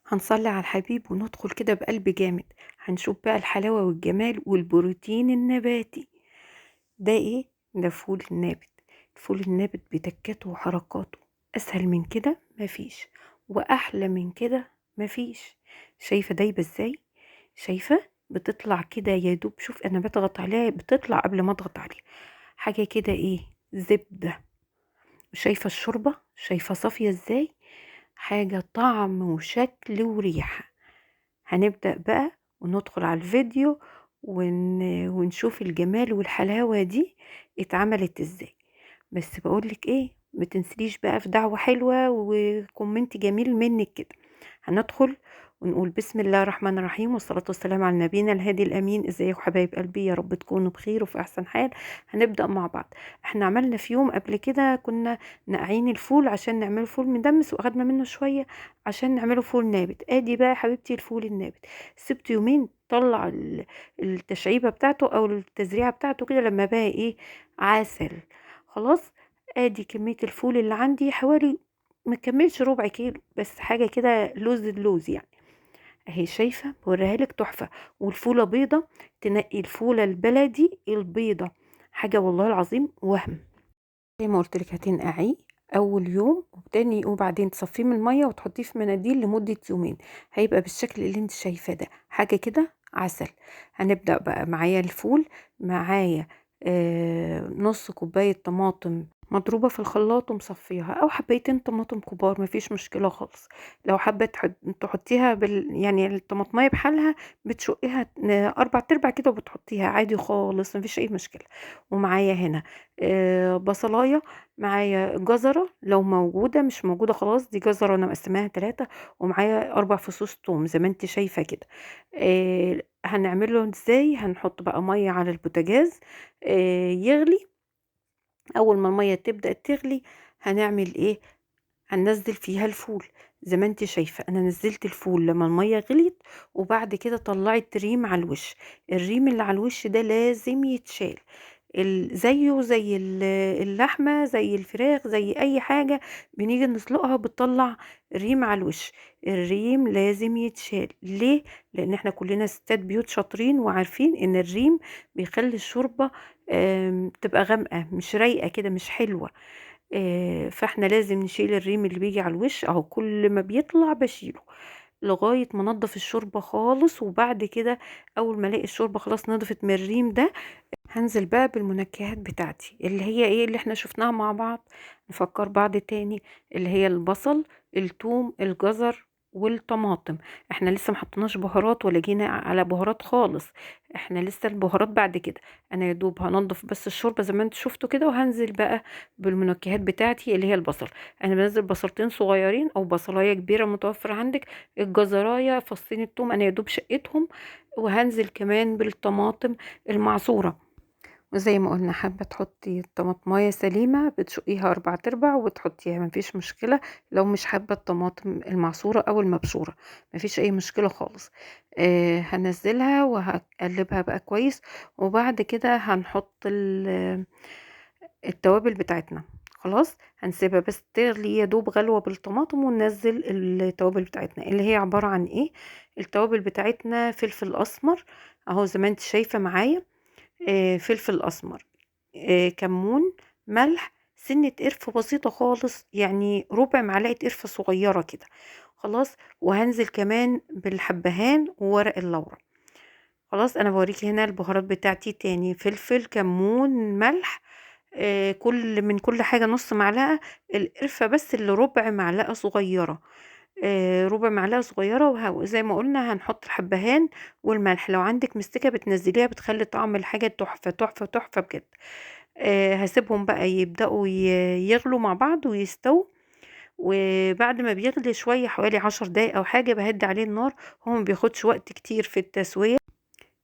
هنصلي على الحبيب وندخل كده بقلب جامد. هنشوف بقى الحلاوة والجمال والبروتين النباتي. ده ايه؟ ده فول النابت. الفول النابت بتكاته وحركاته، اسهل من كده مفيش، واحلى من كده مفيش. شايفة دايبة ازاي؟ شايفة بتطلع كده يا دوب، شوف انا بضغط عليها بتطلع قبل ما اضغط عليها، حاجة كده ايه، زبدة. شايفة الشوربة؟ شايفة صافية ازاي؟ حاجة طعم وشكل وريحة. هنبدأ بقى وندخل على الفيديو ونشوف الجمال والحلاوة دي اتعملت ازاي. بس بقولك ايه، ما تنسليش بقى في دعوة حلوة وكومنت جميل منك كده. هندخل ونقول بسم الله الرحمن الرحيم، والصلاة والسلام على نبينا الهادي الأمين. ازيكم حبايب قلبي؟ يا رب تكونوا بخير وفي أحسن حال. هنبدأ مع بعض. احنا عملنا في يوم قبل كده كنا نقعين الفول عشان نعمله فول مدمس، واخدنا منه شوية عشان نعمله فول نابت. ادي بقى يا حبيبتي الفول النابت، سبته يومين طلع التشعيبة بتاعته او التزريعة بتاعته كده لما بقى ايه، عسل. خلاص ادي كمية الفول اللي عندي حوالي ما تكملش ربع كيلو، بس حاجة كده لوز اللوز يعني. اهي شايفة بوريها لك تحفة. والفولة بيضة، تنقي الفولة البلدي البيضة، حاجة والله العظيم وهم. زي ما قلت لك هتنقعيه اول يوم وتاني، وبعدين تصفيه من المية وتحطيه في مناديل لمدة يومين، هيبقى بالشكل اللي انت شايفاه ده، حاجة كده عسل. هنبدأ بقى. معايا الفول، معايا نص كوباية طماطم مضروبة في الخلاط ومصفيها، او حبايتين طماطم كبار مفيش مشكلة خالص. لو حابة تحطيها يعني الطماطمية بحالها بتشقيها 4/4 كده وبتحطيها عادي خالص مفيش اي مشكلة. ومعايا هنا بصلاية، معايا جزرة لو موجودة، مش موجودة خلاص دي جزرة انا مقسماها 3، ومعايا 4 فصوص توم زي ما انت شايفة كده. هنعمله ازاي؟ هنحط بقى مية على البوتاجاز، يغلي. اول ما المية تبدأ تغلي هنعمل ايه؟ هننزل فيها الفول زي ما انت شايفة. انا نزلت الفول لما المية غليت، وبعد كده طلعت ريم على الوش. الريم اللي على الوش ده لازم يتشال، زيه زي اللحمة، زي الفراخ، زي اي حاجة بنيجي نسلقها بتطلع ريم على الوش. الريم لازم يتشال. ليه؟ لان احنا كلنا ستات بيوت شاطرين وعارفين ان الريم بيخلي الشوربة، تبقى غامقة مش رايقة كده، مش حلوة. فاحنا لازم نشيل الريم اللي بيجي على الوش اهو، كل ما بيطلع بشيله لغاية ما نضف الشوربة خالص. وبعد كده اول ما الاقي الشوربة خلاص نضفت من الريم ده، هنزل بقى بالمنكهات بتاعتي اللي هي ايه، اللي احنا شفناها مع بعض، نفكر بعض تاني، اللي هي البصل، التوم، الجزر، والطماطم. احنا لسه ما حطيناش بهارات ولا جينا على بهارات خالص، احنا لسه البهارات بعد كده. انا يا دوب هنضف بس الشوربه زي ما انتوا شفتوا كده، وهنزل بقى بالمنكهات بتاعتي اللي هي البصل. انا بنزل بصلتين صغيرين او بصلايه كبيره متوفره عندك، الجزرايه، فصين التوم انا يا دوب شقيتهم، وهنزل كمان بالطماطم المعصوره. وزي ما قلنا حابة تحطي طماطماية سليمة بتشقيها 4/4 وتحطيها مفيش مشكلة. لو مش حابة الطماطم المعصورة أو المبشورة مفيش أي مشكلة خالص. هنزلها وهقلبها بقى كويس، وبعد كده هنحط التوابل بتاعتنا. خلاص هنسيبها بس تغلي يا دوب غلوة بالطماطم، وننزل التوابل بتاعتنا اللي هي عبارة عن ايه؟ التوابل بتاعتنا فلفل أسمر اهو زي ما انت شايفة معايا، فلفل اسمر، كمون، ملح، سنة قرفة بسيطة خالص، يعني ربع معلقة قرفة صغيرة كده خلاص. وهنزل كمان بالحبهان وورق اللورة. خلاص انا بوريكي هنا البهارات بتاعتي تاني، فلفل، كمون، ملح، من كل حاجة نص معلقة، القرفة بس اللي ربع معلقة صغيرة، ربع معلقة صغيرة. وزي ما قلنا هنحط الحبهان والملح. لو عندك مستكة بتنزليها بتخلي طعم الحاجة تحفة تحفة تحفة بجد. هسيبهم بقى يبدأوا يغلوا مع بعض ويستووا، وبعد ما بيغلي شوية حوالي 10 دقايق أو حاجة بهدي عليه النار. هو ما بياخدش وقت كتير في التسوية،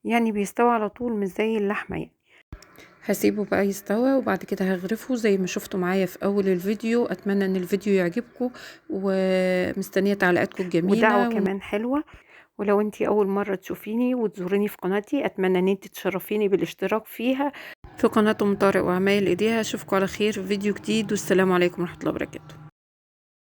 يعني بيستوي على طول مش زي اللحمة يعني. هسيبه بقى يستوى وبعد كده هغرفه زي ما شفتوا معايا في اول الفيديو. اتمنى ان الفيديو يعجبكم، ومستنيه تعليقاتكم الجميله ودعوه كمان حلوه. ولو انتي اول مره تشوفيني وتزوريني في قناتي، اتمنى ان انتي تشرفيني بالاشتراك فيها في قناه ام طارق وعمايل ايديها. اشوفكم على خير في فيديو جديد، والسلام عليكم ورحمه الله وبركاته.